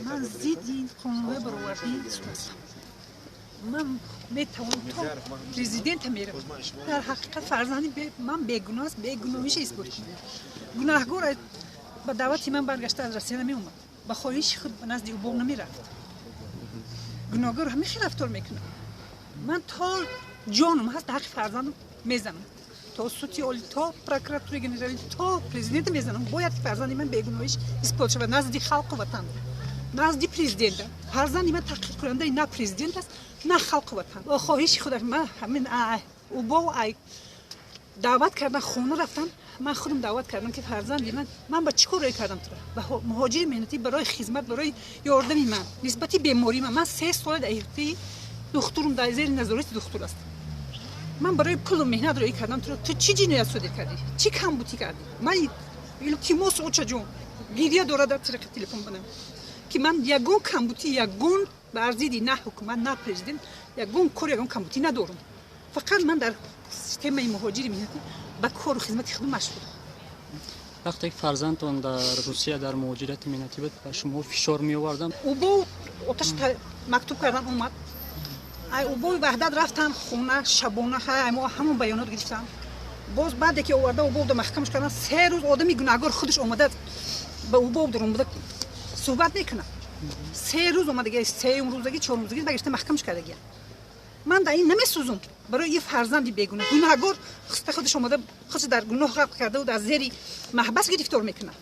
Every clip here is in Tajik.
Ман зидди ин қонунҳои баровардӣ ҳастам. Ман метавонам то президента меравам. Дар ҳақиқат фарзанди ман бегуноҳ аст, бегуноҳиша исбот кунам. Гунаҳгор ба даъвати ман баргашта аз Россия намеомад, ба хоҳиши худ ба назди УБО намерафт. Гунаҳгор ҳамин хел рафтор мекунад. Ман то ҷонам ҳаст, ҳаққи фарзандам мезанам, то суди олӣ, то прокуратураи генералӣ, то президента мезанам. Бояд фарзанди ман бегуноҳиш исбот шавад назди халқу ватан, назди президента. Фарзанди ман таҳқиқкунандаи на президент аст, на халқу ватан. Хоҳиши худаш ман ҳамин УБО ай даъват кардан, хона рафтан. Ман худам даъват кардам, ки фарзанди ман, ман ба чӣ кор рӯй кардам тура? Ба муҳоҷири меҳнатӣ, барои хизмат, барои ёрдами ман нисбати бемории ман. Ман 3 сола дар иҳотаи духтурум, дар зери назорати духтур астам. Ман барои пулу меҳнат рӯй кардам туро. Ту чӣ ҷиноят содир кардӣ, чӣ камбутӣ кардӣ? Ман илтимос, очаҷон, гиря дорад дар тариқи телефон банам, ки ман ягон камбутӣ, ягон бар зидди на ҳукумат, на президент ягон кор, ягон камбутӣ надорам. Фақат ман дар системаи муҳоҷири меҳнатӣ ба кору хизмати худ машғулам. Вақте ки фарзандтон дар Русия дар муҳоҷирати меҳнатӣ буд, ба шумо фишор меоварданд? УБО оташ мактуб кардан омад. Ай УБОи Ваҳдат рафтан хона шабона, мо ҳамон баёнот гирифтам. Боз баъде ки оварда УБО маҳкамаш кардан, 3 рӯз одами гунаҳгор худаш омада ба УБО даромада суҳбат мекунад. 3 рӯз омадаги, сеюм рӯзаги, чорум рӯзаги багашта маҳкамаш кардагия. Ман дар ин намесӯзум барои ин фарзанди бегунаҳ. Гунаҳгор худаш омада, худаш дар гуноҳ ғарқ кардаву дар зери маҳбас гирифтор мекунад.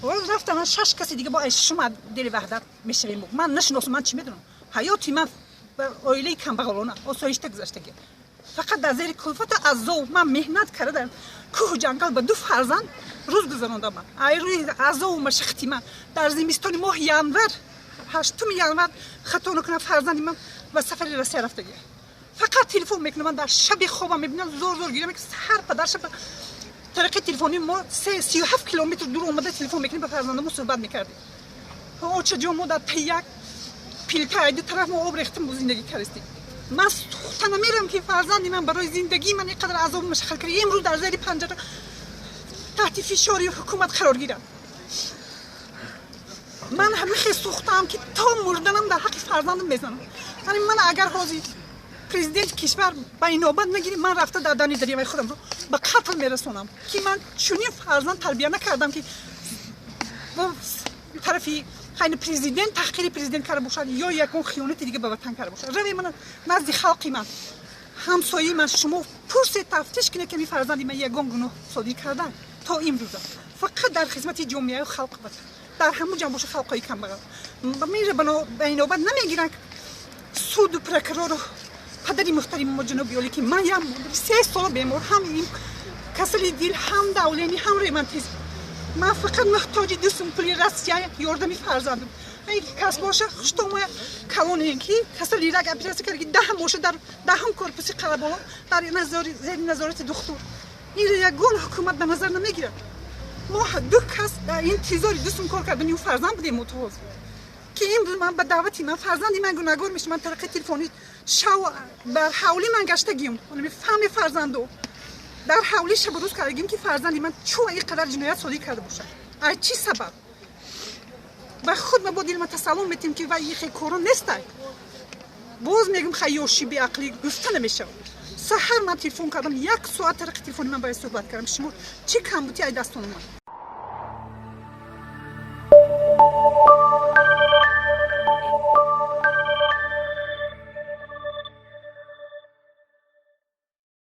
Рафтам, шаш каси дига бо шума дили Ваҳдат мешавем. Ман нашиносам, ман чӣ медонам? Ҳаёти ман ба оилаи камбағалона осоишта гузаштаги, фақат дар зери кулфата азоб. Ман меҳнат карда дар кӯҳу ҷангал ба ду фарзанд рӯз гузарондам. Ман ай рӯи азобу машаққати ман дар зимистони моҳи январ, 8 январ, хато накунам, фарзанди ман ба сафари Россия рафтагия. Фақат телефон мекунам, ман дар шаби хобам мебинам, зор зор гиря мекунам. Саҳар падарша тариқи телефони мо 37 километр дур омада телефон мекунем, ба фарзандамо суҳбат мекардем. Очаҷон, мо дар таи як плита, ай ду тараф мо об рехтем, зиндагӣ кардистем. Ман сухта намерам, ки фарзанди ман барои зиндагии ман ин қадар азобу машаққат кард, имрӯз дар зери панҷара таҳти фишори ҳукумат қарор гирам. Ман ҳамихе сӯхтаам, ки то мурданам дар ҳаққи фарзандам мезанам. Яъне ман агар ҳозир президенти кишвар ба инобат нагирӣ, ман рафта дар дани дарёваи худамро ба қатл мерасонам, ки ман чунин фарзанд тарбия накардам, ки тарафи хайни президент, таҳқири президент карда бошад ё ягон хиёнати дига ба ватан карда бошад. Раве ман назди халқи ман, ҳамсояи ман, шумо пурсед, тафтиш кунед, ки ами фарзанди ман ягон гуноҳ содир карда. То имрӯза фақат дар хизмати ҷомеаю халқ, ватан, дар ҳамун ҷам боша халқҳои камбағал мира ба инобат намегиранд суду прокурору падари муҳтарими мо, ҷаноби олӣ, ки ман як модари 3 сола бемор, ҳам ин касали дил, ҳам давление, ҳам ревматизм. Ман фақат муҳтоҷи 2 сум пули Россия, ёрдами фарзандам. Кас боша, хуштомоя калонем, ки касали раг оператсия кард, ки 10 моша дар даҳум корпуси Қараболо дар зери назорати духтур. Инро ягон ҳукумат ба назар намегирад. Мо ду кас дар интизори 2 сум кор кардани ӯ фарзанд будем мутоҳоз, ки имрӯз ман ба даъвати ман фарзанди ман гунаҳгор мешам. Ман тариқи телефонӣ шав бар ҳавли ман гаштагим, фаҳми фарзанду дар ҳавли шабу рӯз кардагим, ки фарзанди ман чун ин қадар ҷиноят содир карда бошад, ай чӣ сабаб? Ба худ ма бо дилма тасаллум метем, ки вай ихе коро нестай. Боз мегӯм, хаёши беақлӣ гуфта намешавад. Саҳар ман телефон кардам, як соат тариқи телефони ман бояд суҳбат кардам. Шумо чӣ камбутӣ ай дастон омад?